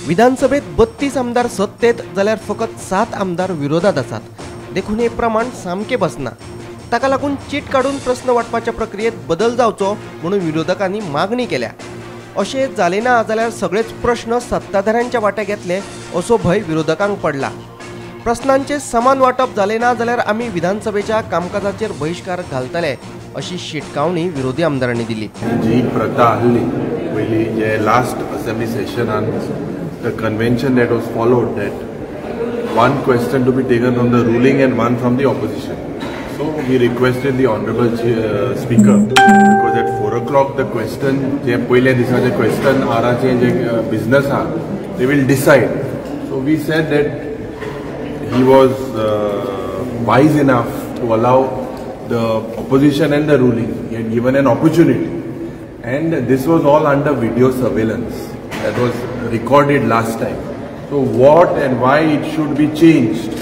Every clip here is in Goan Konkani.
विधानसभेत 32 आमदार सत्तेत जाल्यार फकत 7 आमदार विरोधात आसात, देखून हे प्रमाण सामकें बसना। ताका लागून चीट काडून प्रस्न वांटपाच्या प्रक्रियेत बदल जावचो म्हणून विरोधकांनी मागणी केल्या। अशें जालें ना जाल्यार सगळेच प्रश्न सत्ताधाऱ्यांच्या वाट्याक येतले असो भंय विरोधकांक पडला। प्रस्नांचे समान वांटप जालें ना जाल्यार आमी विधानसभेच्या कामकाजाचेर बहिश्कार घालतले अशी शिटकावणी विरोधी आमदारांनी दिली। जी प्रथा आहली पयली जे लास्ट असेंब्ली सेशनान the convention that was followed that one question to be taken from the ruling and one from the opposition. So we requested the honourable speaker because at 4 o'clock the question जे पयल्या दिसा जे क्वेश्चन आराचे जे बिजनस आहा they will decide. So we said that he was wise enough to allow the opposition and the ruling. He had given an opportunity, and this was all under video surveillance that was recorded last time. So what and why it should be changed,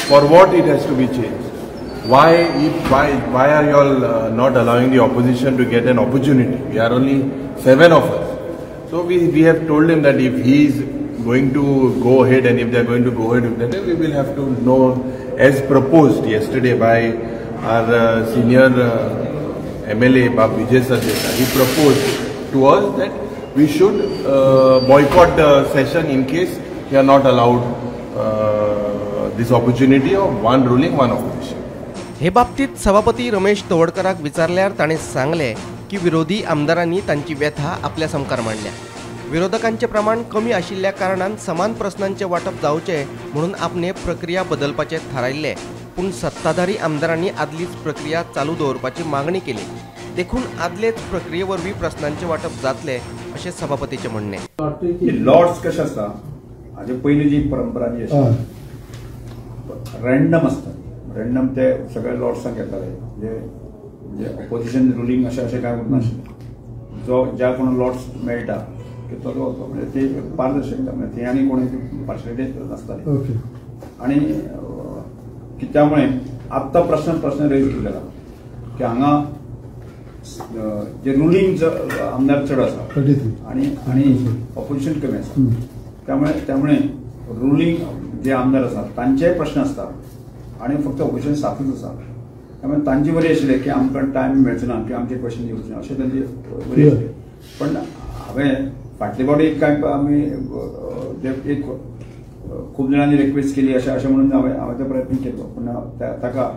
for what it has to be changed, why are you all not allowing the opposition to get an opportunity? We are only 7 of us. So we have told him that if he is going to go ahead and if they are going to go ahead with that, we will have to know, as proposed yesterday by our senior MLA Bab Vijay Sardesai. He proposed to us that we should boycott the session in case we are not allowed this opportunity of one ruling, one opposition. हे बाबतीत सभापती रमेश तवडकराक विचारल्यार ताणें सांगलें की विरोधी आमदारांनी तांची व्यथा आपल्या सामकार मांडल्या। विरोधकांचे प्रमाण कमी आशिल्ल्या कारणान समान प्रस्नांचे वांटप जावचें म्हणून आपणे प्रक्रिया बदलपाचें थारायिल्लें, पूण सत्ताधारी आमदारांनी आदलीच प्रक्रिया चालू दवरपाची मागणी केली, देखून आदलेच प्रक्रिये वरवीं प्रस्नांचें वांटप जातलें अशें सभापतीचें म्हणणें। लॉर्ड्स कशें आसता, हाजे पयलीं जी परंपरा जी आशिल्ली रँडम आसता, रँडम ते सगळे लॉर्ड्सांक येताले, म्हणजे ऑपोजिशन रुलींग अशें अशें कांय उरनाशिल्लें। जो ज्या कोण लॉर्ड्स मेळटा की तो वता, म्हणजे ती पारदर्शकता, म्हणजे ती आनी कोण पार्शलिटी नासताली। आनी त्यामुळे आत्तां प्रश्न रेज केलेला की हांगा जे रुलींग आमदार चड आसा आनी आनी ऑपोजिशन कमी आसा, त्यामुळे त्यामुळे रुलींग जे आमदार आसा तांचेय प्रश्न आसता आनी फक्त ऑपोजिशन 7च आसा, त्यामुळे तांची बरी आशिल्लें की आमकां टायम मेळचो ना किंवा आमचे क्वेश्चन येवचे ना अशें तांची बरी आशिल्लें। पण हांवें फाटले फावटी एक कांय आमी एक खूब जाणांनी रिक्वेस्ट केली अशें अशें म्हणून हांवें तो प्रयत्न केलो, पूण ताका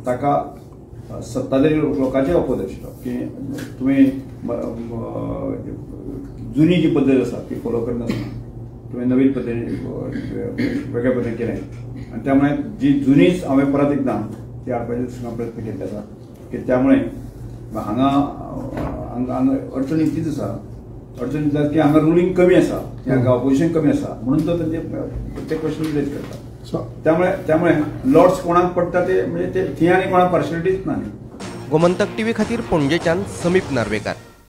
ताका सत्ताधारी लोकांचे अपोज आशिल्लो की तुमी जुनी जी पद्दत आसा ती फॉलो करनासतना तुवें नवीन पद्दतीन वेगळ्या पद्दतीन केलें आनी त्यामुळे जी जुनीच हांवें परत एकदां ती हाडपाचे प्रयत्न केल्ले आसा की त्यामुळे हांगा हांगा अडचण तीच आसा, अडचण इतली की हांगा रुलींग कमी आसा, हांगा ऑपोजिशन कमी आसा, म्हणून तो तांचे ते क्वेश्चन रेज करता। त्यामुळे त्यामुळे लॉर्ड्स कोणाक पडटा ते म्हणजे ते थंय आनी कोणाक पार्शलिटीच ना। गोमंतक टीव्ही खातीर पणजेच्यान समीप नार्वेकार।